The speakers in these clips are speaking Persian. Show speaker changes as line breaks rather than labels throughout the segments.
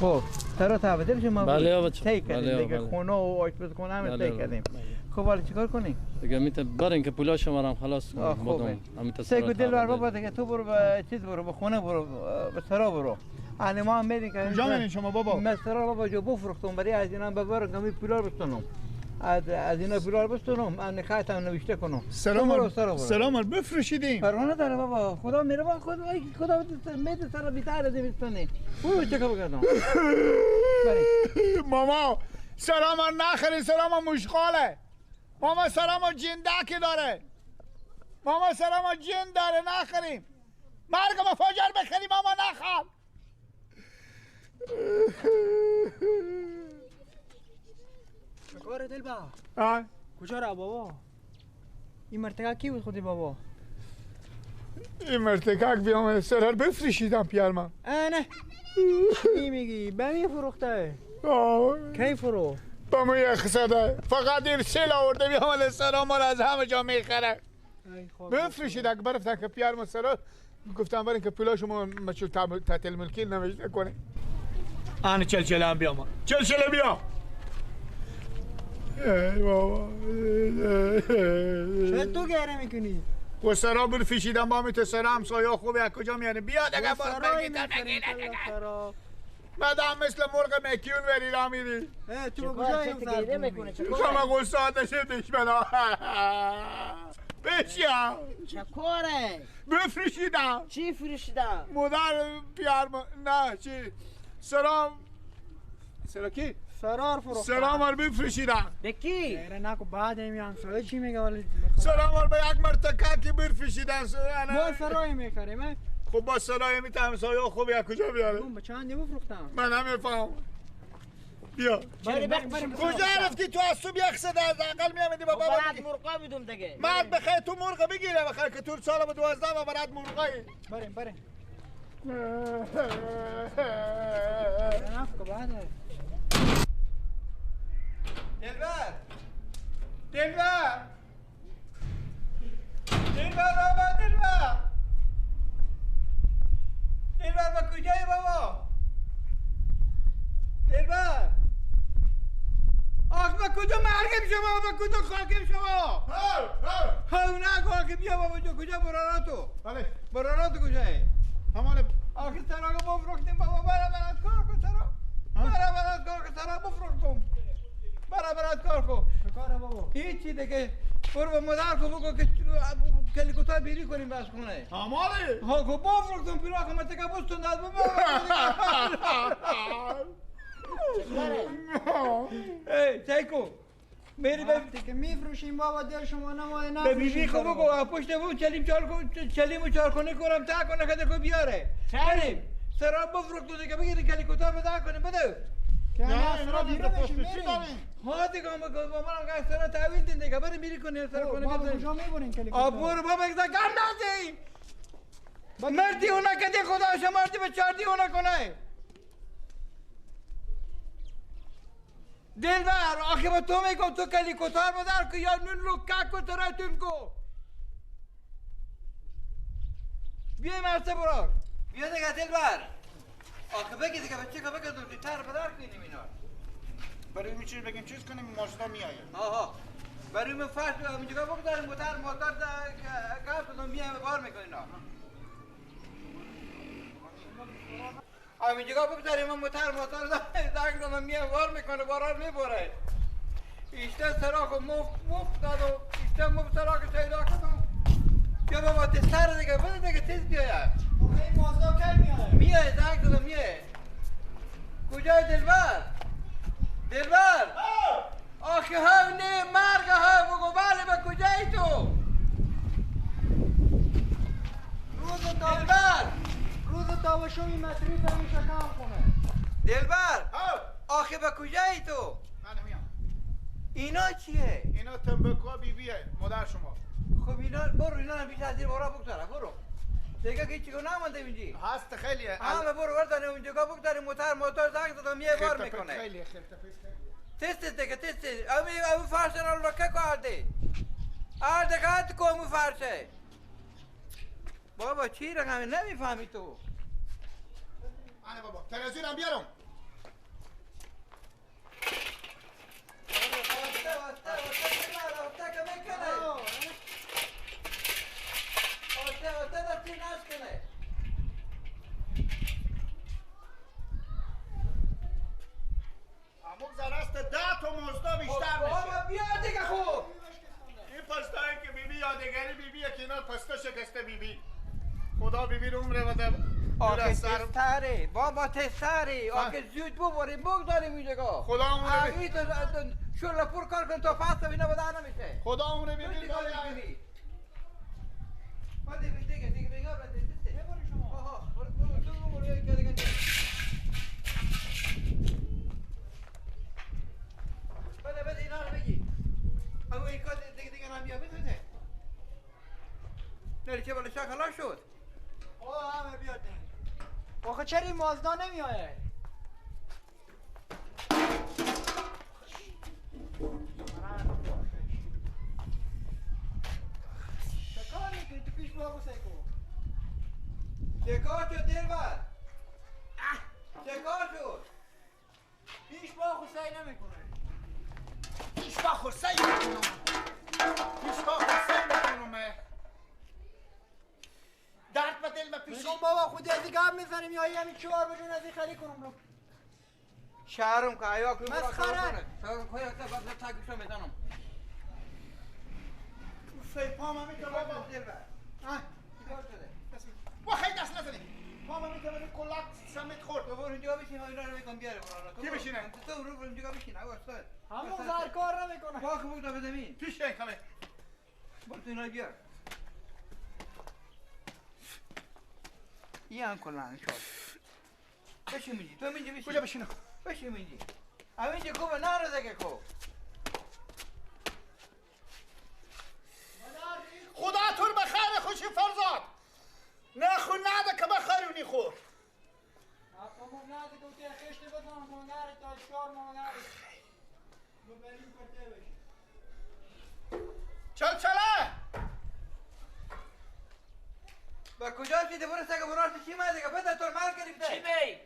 خب سرا تعویض شما
بله
طی کردیم دیگه، خونه و آشپزخونه هم طی کردیم. خب حالا چیکار کنیم؟
دیگه میت برین که پولا شما هم خلاص
کنیم. خب سیکو دلبر بابا دیگه تو برو به چیز برو، به خونه برو، به سرا برو. الان ما هم میریم که
کجا میرین شما بابا؟
من سرا بابا جو بفروختم برای از اینا ببرم که می پولا بستونم. از اینا پولا بستونم، من خطم نوشته کنم.
سلام سلام بفروشیدیم.
پروا نداره بابا، خدا میره خدا میده سرا بیتر از میستونه. برو چیکار بکنم؟
ماما سلام نخرین، سلام مشغاله. ماما سلام جندکی داره. ماما سلام جن داره، نخریم. مرگ مفاجر بخریم ماما نخر.
کار دلبر کجا را بابا؟ این مرتکه کی بود خودی بابا؟
این مرتکه بیام سرر بفروشیدم پیرمن.
نه چی میگی؟ به می فروخته؟ کی فرو؟
با می اخصده فقط این سیل آورده بیام سرا ما از همه جا میخره. بفروشید اگه برفتن که پیرمن سرا گفتم برین که پولا شما مچو تعطیل ملکی نوشته کنه. آن چلچله هم بیام، چلچله بیا. ای بابا
چرا تو گره میکنی؟
و سرا برفشیدم با میت سرا همسایه خوبه از کجا میاره؟ بیا دیگه بار بگیتر مدام مثل مرغ مکیون وری را میری.
تو کجا گره میکنی؟
شما قصه شد دشمنا بشیا
چه کاره؟
بفروشیدم.
چی فروشیدم؟
مادر پیار نه چی سرام سرا کی؟
سرار فروختم.
سرام رو بفروشیدم.
به کی؟
نکو بعد میام سرا چی میگه ولی
سرام رو به یک مرتکه که بفروشیدم.
با سرای میخریم.
خب با سرای میتم سایه خوب از کجا بیاره؟
به چند بفروختم؟
من نمیفهم. بیا کجا رفتی تو از صبح یک صدا از عقل میامدی بابا؟
برات مرغا میدم دیگه.
مرد بخیر تو مرغ بگیره بخیر که تو سال 12 و برات مرغایی.
بریم بریم.
دلبر دلبر دلبر بابا دلبر دلبر با کجایی بابا؟ دلبر آخ با کجا مرگم شما؟ با کجا خاکم شما؟ ها نه خاکم بیا بابا جو کجا براراتو؟
بله
براراتو کجایی؟
همانه
آخه سراغ بفروختیم بابا. برا برات کار کن سرا، برا برات کار کن سرا بفروختم. برا برات کار کن.
کار بابا
هیچی دیگه. برو به مادر کو بگو که کلیکوتا بیری کنیم بس خونه.
همانه
ها کو بفروختم پیرا که مرتکه بستون داد بابا. ای چایکو میری به
که میفروشیم بابا دل شما نمایه نه.
به بیبی خو بگو پشت بو چلیم چار کو چلیم چار کنه کنم تا کنه کده کو بیاره. بریم سراب بفروخت دیگه بگیری کلیکوتا بده کنه بده.
که نه سرا بیرون میشیم میریم.
ها دیگه ما منم که سرا تعویل دین دیگه بریم میری کنه سرا کنه.
بابا کجا میبرین کلیکوتا؟
برو بابا یک گند نزی. مردی اونا کده خدا شما مردی به چاردی اونا کنه. دلبر آخه با تو میگم تو کلیکوتار بدر که یا نون رو کک و تراتون کو. بیا مرسه برار بیا دیگه دلبر. آخه بگی دیگه بچه که بگه دوتی تر بدر کنیم اینا
برای می چیز بگیم چیز کنیم مازدا میآید.
آها برای من فرش اینجا بگذاریم موتر موتر گفت بدم میایم بار میکنیم اینا. اینجا بگذاریم من موتر موتر زنگ دادم میام بار میکنه بارار میبره. ایشته سراخ مفت مفت داد و ایشته مفت سراخ پیدا کردم. بیا بابا تستر دیگه بده دیگه تیز بیاید.
این مازدا کی میاد؟
میاد زنگ دادم میاد. کجای دلبر؟ دلبر آخه هم نه مرگ ها بگو بله به کجایی تو؟
روز تا
دلبر
روز تا و شوی متری تا میشه کم کنه.
دلبر آخه به کجایی تو؟
من میام.
اینا چیه؟
اینا تنبکا بیبیه مادر شما.
خب اینا برو اینا هم بیش از این برا بگذاره برو دیگه که چیکو نمانده اینجی
هست خیلیه.
همه برو بردن اونجا بگذاریم موتر موتور زنگ زدم یه بار میکنه.
خیلیه خیلی
تست دیگه تست امی فرش رو لکه کرده آرده قد کو امو فرشه بابا چی رقمی نمیفهمی تو.
آره بابا تلویزیونم بیارم. دیگری بی بی که اینا پسته شکسته بی بی. خدا بی بی رو عمره بده.
آخه تستره بابا تستره. آخه زود ببریم بگذاریم اینجا.
خدا عمره بی
شل پر کار کن تا فصل اینا بده نمیشه.
خدا عمره بی بی.
بده دیگه دیگه دیگه بده. شما. آها برو تو برو یک دیگه. بده بده اینا رو بگی. اما این کار دیگه دیگه هم بیا بده. نه چه بالا خلاص شد.
آه همه بیاد. آخه چرا این مازدا نمیایه؟ چه کار میکنی تو پیش ما بسه کو؟
چه کار شد دلبر؟ چه کار شد؟
پیش ما خسایی نمیکنه.
پیش ما خسایی میکنم. پیش ما خسایی میکنم. درد به دل پیش
بابا خودی از این گام میزنیم یا همین چهار بجون از این خالی کنم رو
شهرم که ایا که
مسخره
خواهی که بعد تاکشو میزنم
پام هم میتونه بابا
چیکار شده؟
با خیلی دست نزنی پام هم میتونه کلاک سمت خورد.
تو برو اینجا بشین اینا رو بگم بیاره.
کی بشینه؟
تو برو اینجا بشین. آقا استاد
همون زر کار نمیکنه.
پاک بود به زمین
پیش این کمه
برو تو اینا بیار. این هم کلان شد. بشین اینجا. تو اینجا بشین.
کجا بشینم؟
بشین اینجا. همینجا خوبه نرو دیگه خوب.
خدا تو رو به خیر خوشی فرزاد. نه خو نده که به خیرونی خور.
نده که خشت بزنم مونگاری تا چهار مونگاری. ببریم پرته بشی.
چل چله.
با کجا شده برو سگ برو چی مده که بده تو مرگ گرفته.
چی بی؟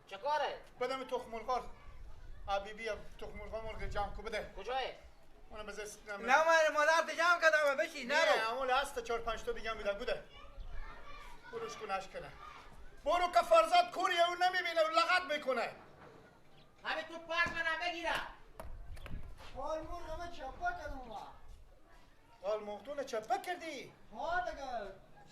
چه کاره؟
بدم تخم مرغ. بی بی تخم مرغ مرغ جمع کو بده.
کجاه؟
اونم بزس.
نه من مادر جمع کردم بشی نرو.
نه اون هست 4 5 تا دیگه میدم بوده. بروش کنش کنه. برو که فرزاد کوریه اون نمیبینه اون لغت میکنه.
همه تو پاک منم بگیرم.
قال مرغ من چپا کردم.
قال مرغتون چپا کردی؟
ها دیگه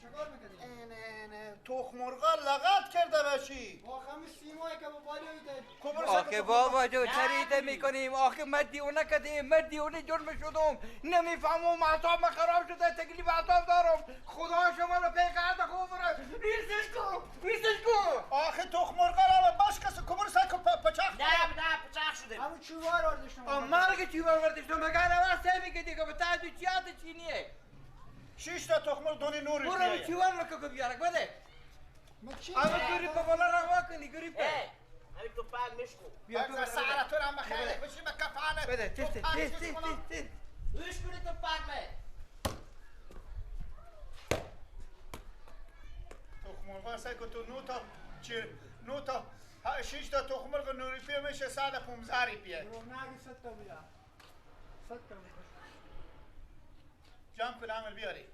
چیکار میکردی؟
نه نه تخم مرغ لغت کرده باشی.
آخه می سیمای که بالی میده.
آخه بابا جو چریده میکنیم. آخه من دیوانه کردیم. من دیوانه جرم شدم. نمیفهمم اعصابم خراب شده. تکلیف اعصاب دارم. خدا شما رو پیغمبر خوب رو ریزش کن. ریزش کن.
آخه تخم مرغ رو باش کس کبر سگ پچاخ.
نه نه پچاخ شده.
همون چوبار آوردشتم.
مرگ چوبار آوردشتم. مگر اول سه میگه دیگه به تاج چیات چینیه.
6 تا تخم مرغ دونی نور.
برو چوبار رو که بیارک بده. اما گریپ بالا روا کنی گریپ.
همین تو پاک مشکو.
بیا تو سعره تو هم خیلی بشی به کفانه.
بده تست تست تست تست.
وش کنی تو پاک می.
تخم مرغ سعی کن تو 9 تا 9 تا 6 تا تخم مرغ نوری پی میشه 115 روپیه.
نه 100 تا بیا. 100 تا
جمع کن عمل بیاری.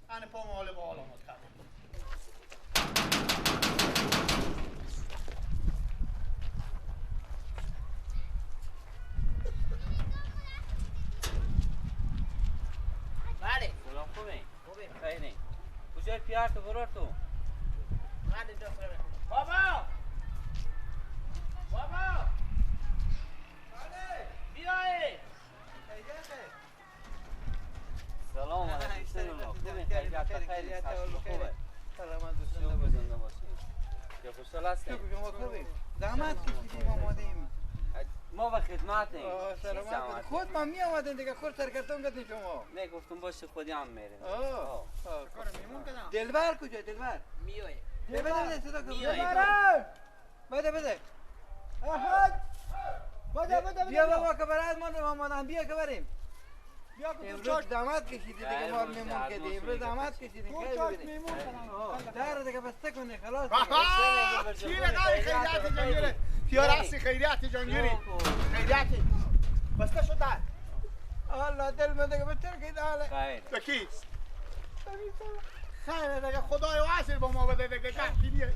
انا پا مال با علامت کردم.
بله.
سلام خوبی؟
خوبی.
خیلی. کجای پیار تو برار تو؟
من اینجا سلام. بابا. بابا.
بله.
بیای.
سلام علیکم. خوبی؟ خیلی خوبه.
سلامت
زنده باشید. یا خوشحال هستید؟
شما خوبی؟ زحمت کشیدیم آمادیم.
ما به خدمتیم.
سلامت. خود ما می آمدیم دیگه خود سرکرتون گفتین شما.
نه گفتم باشه خودی هم میریم.
دلبر کجا دلبر؟
میای.
بده بده صدا کن.
دلبر.
بده بده.
احد. بده بده.
بیا بابا که برات ما آمادم بیا که بریم.
بیا که
امروز زحمت کشیدی دیگه ما رو میمون کردی. امروز زحمت کشیدی خیلی ببینی. در دیگه بسته کنی خلاص.
چی لقای خیریت جانگیری پیار خیریت جانگیری خیریت بسته شد در.
الله دل من دیگه بتر که داله.
خیر.
بکی. خیر دیگه خدای واسه با ما بده دیگه قحطی بیا.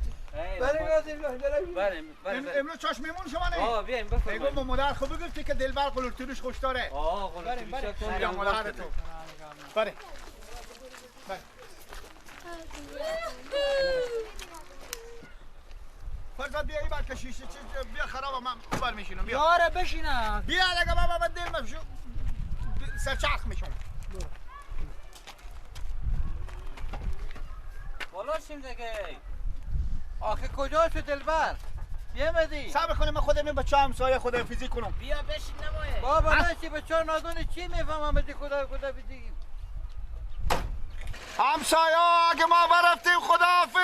بریم بریم.
امروز چشم میمون شما نه.
آه بیایم بفرمایید.
میگم مادر خود بگفتی که دلبر قلور تروش خوش داره.
آه قلور تروش کن.
بیا مادر تو. بله. فرزاد بیا این بر کشیش بیا خراب من بر میشینم بیا.
یاره بشینم.
بیا دیگه بابا من دل مشو سرچرخ میشم.
بالا شیم دیگه.
آخه کجا شد دلبر؟ بیامدی؟
صبر کنیم من خودم بچه همسایه خدا فیزیک کنم.
بیا بشین نمایه.
بابا نشی بچه نادونی چی میفهمم بچه خدا خدا فیزیک.
همسایه اگه ما برفتیم خداحافظ.